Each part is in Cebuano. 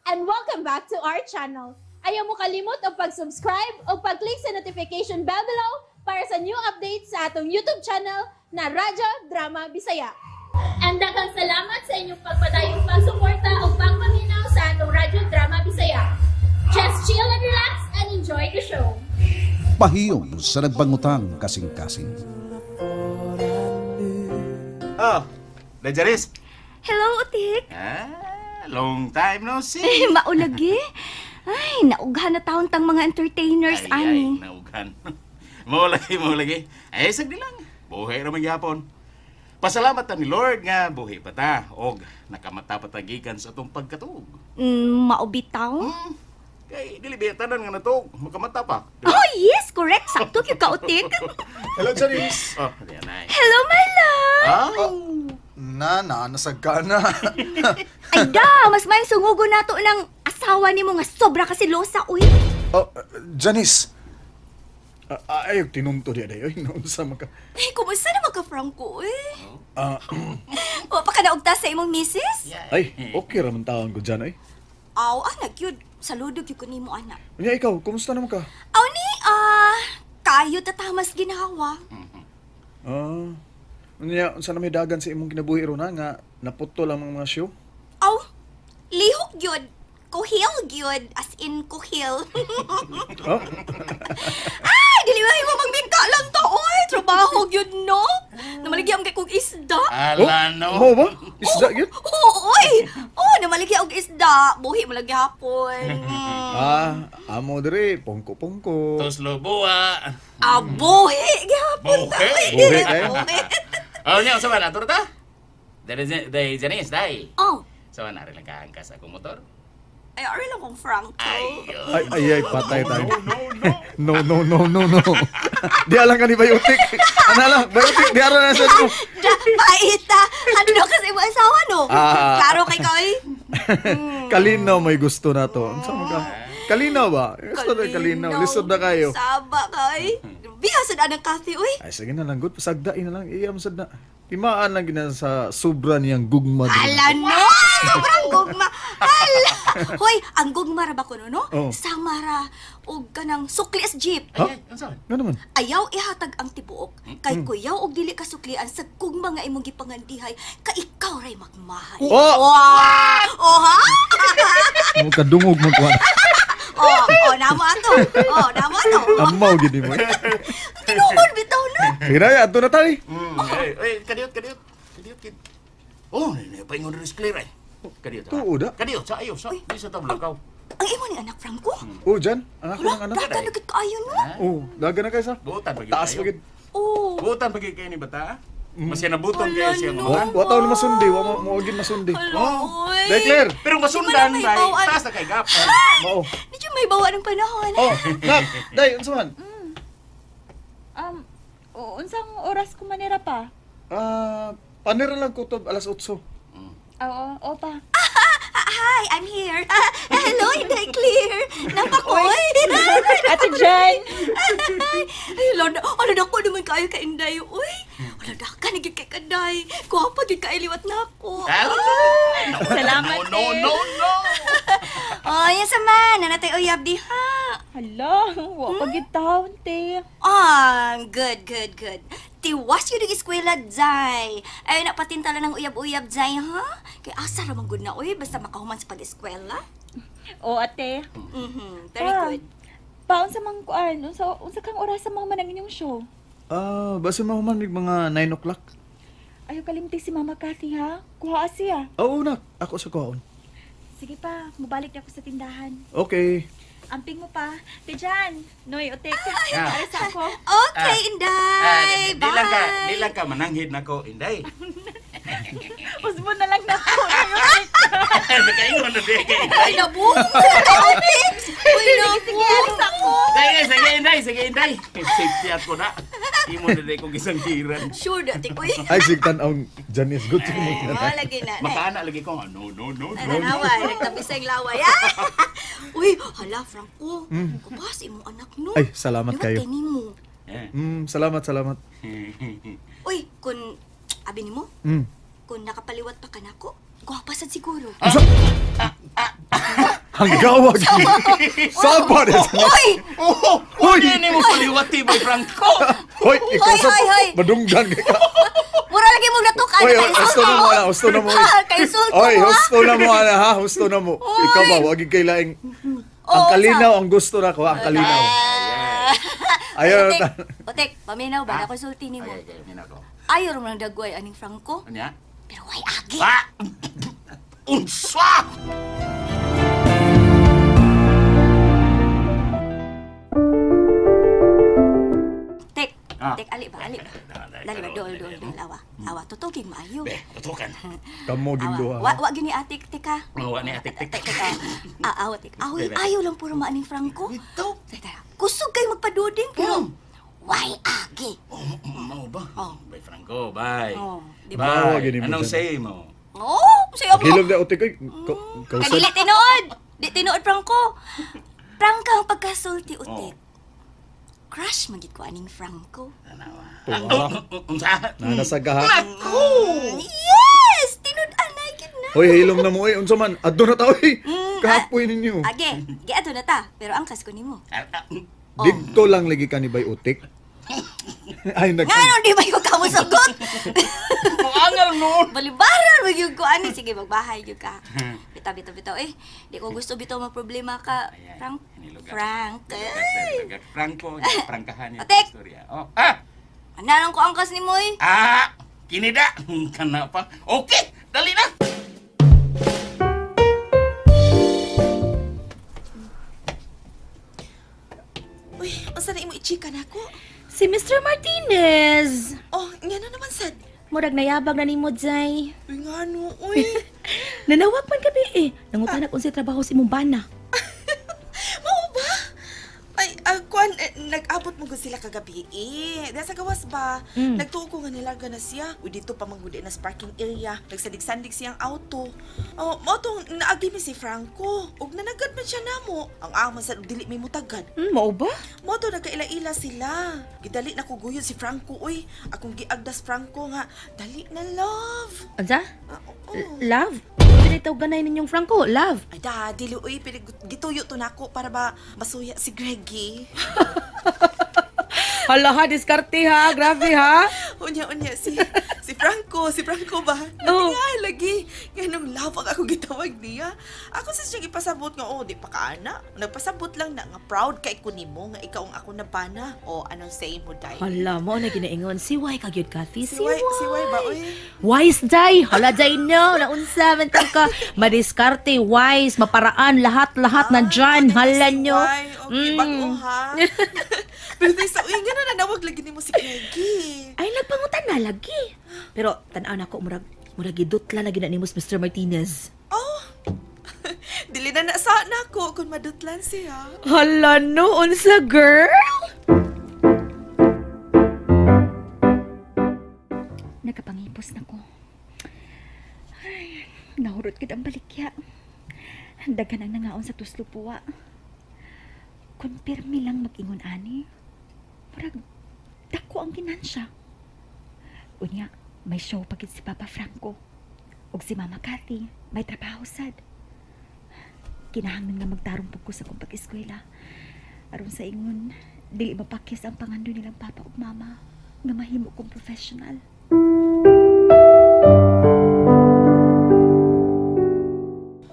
And welcome back to our channel. Ayaw mo kalimot og pag-subscribe o pag-click sa notification bell below para sa new updates sa atong YouTube channel na Radyo Drama Bisaya. And daghang salamat sa inyong pagpadayong pagsuporta o pagpaminaw sa atong Radyo Drama Bisaya. Just chill and relax and enjoy the show. Pahiyom sa nagbangutang kasing-kasing. Oh, Day Janice. Hello, Utik. Ah, long time no see. Mao lagi. Ay, naughan na taon tang mga entertainers, Ay, ay, ani. Naughan. Mao lagi, mao lagi. Ay, sagdi lang. Buhi ra man gyapon. Pasalamat ta ni Lord nga buhi pa ta og nakamata pa ta gikan sa atong pagkatuog. Mao bitaw? Kay dili biya tanan nga natuog, makamata pa. Di ba? Oh, yes, correct. Sakto gyud ka, Utik. Hello, Janice. Oh, diyan ay. Hello, my love. Ah, Na, na, nasag ka na. Ay da, mas may sungugo nato ng asawa nimo nga sobra ka selosa, uy. Oh, Janice. Ah, ay, tinunto diya dayo. Ay, naunsa man ka. Ay, kumusta naman ka, Franco, uy? Ah, Wa pa ka naugta sa imong misis? Ay, okay ra man taon ko dyan, ay. Aw, anak, yun. Saludo gyud ko nimo, anak. Unya, ikaw, kumusta naman ka? Aw ni, kayo tatamas ginawa. Ah, unya, unsa na may dagan sa imong kinabuhi ron ha, nga naputol ang mga show? Aw, lihok gyud. Kuhil gyud, as in kuhil. Oh? Ay, dili ba mo magbingka lang to, oy. Trabaho gyud, no? Namaligya ang kay kog isda. Ala no. Mao ba? Isda gyud? Oo, oy. Oh, namaligya og isda. Buhi mo lagi hapon. Ah, amo dire, pongko-pongko. Tuslo buwa. Ah, buhi gihapon ta. Buhi. Oy. Buhi kayo. Buhi. Oh, nya unsa man ato ta? Dai dai Janice, dai. Oh, Sa man ari lang kaangkas akong motor. Ay, ari lang kong Franco. Ay, Ay, ay, ay, patay tayo. No, no. No, no, no, no, no. Di alang ka ni Bayotik. Ano lang, Bayotik, di alang na sa mo. Da, paita. Ano daw kasi mo asawa, no? Ah. Klaro kay koy. Kalinaw may gusto na to. Unsa man ka? Kalinaw ba? Gusto na kalinaw. Lisod na kayo. Saba kay. Biya sad anang coffee, uy. Ay, sige na lang, good. Pasagdain na lang. Iyam sad na. Timaan lang gina sa sobra niyang gugma. Diri. Ala no! Sobrang gugma. Hala! Hoy, ang gugma ra ba kuno no? Oh. Samara og kanang sukli as jeep. Ha? Ay, unsa man? Nga naman? Ayaw ihatag ang tibuok kay kuyaw og dili kasuklian sa gugma nga imong gipangandihay ka ikaw ray magmahal. Oh! Wow! Oh ha? Mo kadungog mo kuan. Oh, namo ato. Oh, namo ato. Amaw gid mo. Tinuod bitaw no. Sige na, adto na tayo. Ay, ay, kadiyot, kadiyot. Kadiyot, kid. Oh, ni paingon rin clear ay. Kadiyot. Ha? Tuod, ah. Kadiyot sa ayo sa. Di sa tablakaw. Ang imo ni anak Franco? Oh, Jan. Ang ako Wala, ng anak. dagan na gid kaayo no. Oh, dagan na kayo sa. Buotan pa gyud Taas kayo. pa gid. Oh. Buotan pa gyud kayo ni bata. Ah. Masya nabuton Wala, kayo siya no. mga. Wa taon na masundi, wa mo mo gid masundi. Hala, Oh. oy. Day, Claire. Pero masundan Di man na bay, may bawaan. taas na kay gap. Mao. Di may bawa ng panahon. Oh, nak, day, unsa man? Unsang oras ko manira pa? Ah, panira lang kutob alas 8. Oo, o pa. Ah, hi, I'm here. Hello, Inday Clear. Napakoy. Ate Jen! Ay, ala, ala, dako naman kayo ka Inday. Uy, wala daka na gyud kay Kanday. Gwapa gyud kay liwat na ako. Salamat, No, no, eh. no, no. Oh, yes man, nanatay uyab diha. Hala, wa pa gid taon, te. Ah, good, good, good. Tiwas yun ang eskwela, Zay. Ay, napatintala ng uyab-uyab, Zay, ha? Kay asa ra man gud na, uy, basta makahuman sa pag-eskwela. O, ate. Very Pa, good. Pa, unsa mang kuan? Unsa kang oras sa mga manang inyong show? Ah, basta mahuman mig mga 9 o'clock. Ayaw kalimti si Mama Cathy, ha? Kuha siya. Oo, nak. Ako sa kuhaon. Sige pa, mubalik na ako sa tindahan. Okay. Amping mo pa. Te Jan, Noy, Otek. Ah. Aris ako. Okay, Ah, Inday. di lang ka, Bye. di lang ka mananghid nako, Inday. Usbo na lang na po. Noy, Otek. Nakaingon na di kay Inday. Ay, nabong! Uy, Sige, aris ako. Sige, sige Inday, sige Inday. Safety ako na. Imo na di kong isang hiran. Sure, dati ko eh. Ay, sigtan ang Janice. Good to mo. Oh, lagi na. Makaana lagi ko. Ah, no, no, no, no. Nanaway, nagtabi sa laway. Ah! Uy, hala, Franco. Kupas, imong anak, no? Ay, salamat Liwat kayo. kay nimo. Eh. Salamat, salamat. Uy, kun, abi nimo, kung nakapaliwat pa ka nako, gwapa sad siguro. Unsa? Hanggawa gid. Saba na sa. Uy! Oh, Hoy! hindi mo paliwati, Bay Franco. Hoy, ikaw Hoy, sa hoy, hoy. madunggan kay ka. Mura lagi mong natukan. Oy, husto na mo ana, husto na mo. Kay sulto Oy, mo. husto na mo ana ha, husto na mo. Ikaw ba wag kay laing ang kalinaw ang gusto na ko, ang kalinaw. Ayaw Otek, na. Otek, paminaw ba? Ako sulti nimo. Okay, okay, mina ko. Ayaw ro man dagway aning Franco. Ano niya? Pero way agi. Ah! Unsa! Tek, Ah. tek ali ba, ali ba. Dali ba, dol, dol, dol, awa. Awa, tutuging maayo. Be, tutukan. Kamo ging Awa, duha. wa, wa gini atik, tek ha. Mawa ni atik Tek, tik. tek, ah. Ah, awa, tek. Awi, Be, be. ayaw lang puro maaning Franco. Ito. Tek, tek, kusog kayo magpaduding, pero way agi. Oh, mau ba? Oh. Bay Franco, bye. Oh, di ba? Mawa Bye. gini mo Anong dyan. say mo? Oh, saya mo. Hilom na utik oy. Kausad. Kadili tinuod. Di tinuod, Franco. Prangka ang pagkasulti, utik. Oh. Crush magid ko aning Franco. Tanawa. Tuwa. Unsa? Nanasaga ha. Naku! Yes! Tinud anay gid na. Hoy, hilom na mo oy. Unsa man? Adto na ta oy. Kapoy ninyo. Age, giadto na ta, pero angkas ko nimo. Ah, Didto lang lagi ka ni Bay Utik. Ay, nag... Ngano di ba ko kamo sagot? Angal noon. Balibaran mo gyud ko ani sige magbahay gyud ka. Bitaw bitaw bitaw eh. Di ko gusto bitaw maproblema ka. Ayan, Frank. nilugar. Frank. Nilugar. Franco, prangkahan yung Atik! istorya. Oh, ah! Ana lang ko angkas nimo eh. Ah! Kinida! Kana pa. Okay! Dali na! Uy, unsa na imo i-chika nako? Si Mr. Martinez. Oh, nga na naman sad. Murag nayabag na nimo, Jay. Uy, nga no, uy. Nanawag man gabi eh. Nangutanak unsay trabaho si imong bana. Mao ba? Ay, kuan, nag-abot mo gud sila kagabi eh. Dahil sa gawas ba, nagtuo ko nga nilarga na siya. Uy, dito pa man gud na sa parking area. Nagsadig-sandig siyang auto. Oh, mao tong naagi mi si Franco. Ug nanagad man siya namo. Ang ama sa dili mi mutagad. Mao ba? Mao to nagkaila-ila sila. Gidali na ko guyod si Franco uy. Akong giagdas Franco nga, dali na love. Unsa? Ah, oo. Love? Pinitaw ganay ninyong Franco, love. Ay da, dili uy, gituyo to nako para ba masuya si Greggy. Hala ha, diskarte ha, grabe ha. Unya-unya si si Franco ba? Oh. Nga lagi nganong love ang ako gitawag niya. Ako sa siyang ipasabot nga oh, di pa ka ana. Nagpasabot lang na nga proud kay ko nimo nga ikaw ang ako na bana. O anong say mo dai? Hala mo na ginaingon si Y ka gyud Kathy, Si Y, si Y ba uy? Wise day, hala day no, naunsa man ta ka. Madiskarte, wise, maparaan, lahat-lahat nandyan, Ah, hala si nyo. Y. Okay, bago ha. Pero dai sa uy nga na nanawag lagi nimo si Greggy. Ay, nagpangutan na lagi. Pero tan-aw na ko murag murag gidutla lagi na nimo si Mr. Martinez. Oh. Dili na na sa nako kung madutlan siya. Hala no, unsa girl? Nagkapangipos na ko. Ay, nahurot gid ang balikya. Daghan ang nangaon sa tuslupuwa. Kun pirmi lang mag-ingon ani, murag dako ang ginansya. Unya, may show pa gid si Papa Franco. Ug si Mama Cathy, may trabaho sad. Kinahanglan nga magtarong pug ko sa akong pag-eskwela. Aron sa ingon, dili mapakyas ang pangandoy nilang papa ug mama nga mahimo kong professional.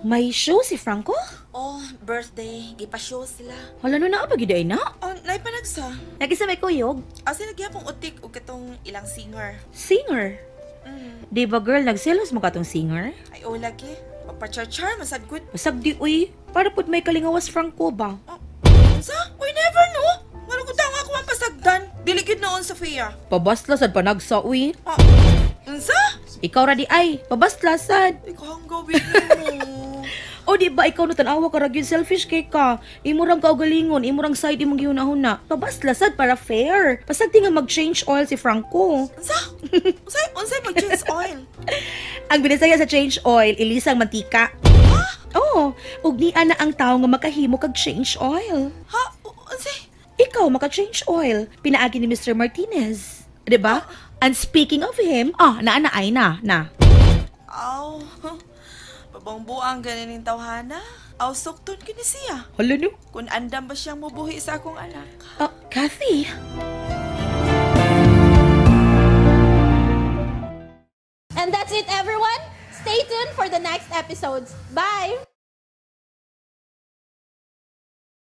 May show si Franco? Oh, birthday, gipa-show sila. Hala no naa ba gid ay na? Oh, naipanagsa. Nagisa may kuyog, Asa nagyapong utik og katong ilang singer. singer. Mm. Di ba girl, nagselos mo katong singer? Ay, oh, lagi. Magpa-char-char, masad good. Basag di uy, para pud may kalingawas Franco ba? Oh, unsa? We never know. Ngano ko tanga ako ang pasagdan. Dili gid noon, Sofia. Pabasla sad panagsa uy. Oh, unsa? Ikaw ra di ay, pabasla sad. Ikaw ang gawin mo. O di ba ikaw no tan-awa ka ra gyud selfish kay ka. Imo rang kaugalingon, imo rang side imong gihuna-huna. Pabasla sad para fair. Pasag di nga mag-change oil si Franco. Unsa? Unsa? Unsa mag-change oil? Ang binisaya sa change oil, ilisang mantika. Oh, ug niya na ang tawo nga makahimo kag change oil. Ha? Unsa? Ikaw maka-change oil. Pinaagi ni Mr. Martinez. 'Di ba? And speaking of him, naa na ay na, na. Aw. Pabongbuang ganin ning tawhana. Aw sukton kini siya. Hala no. Kung andam ba siyang mubuhi sa akong anak. Ah, Kathy. And that's it, everyone. Stay tuned for the next episodes. Bye!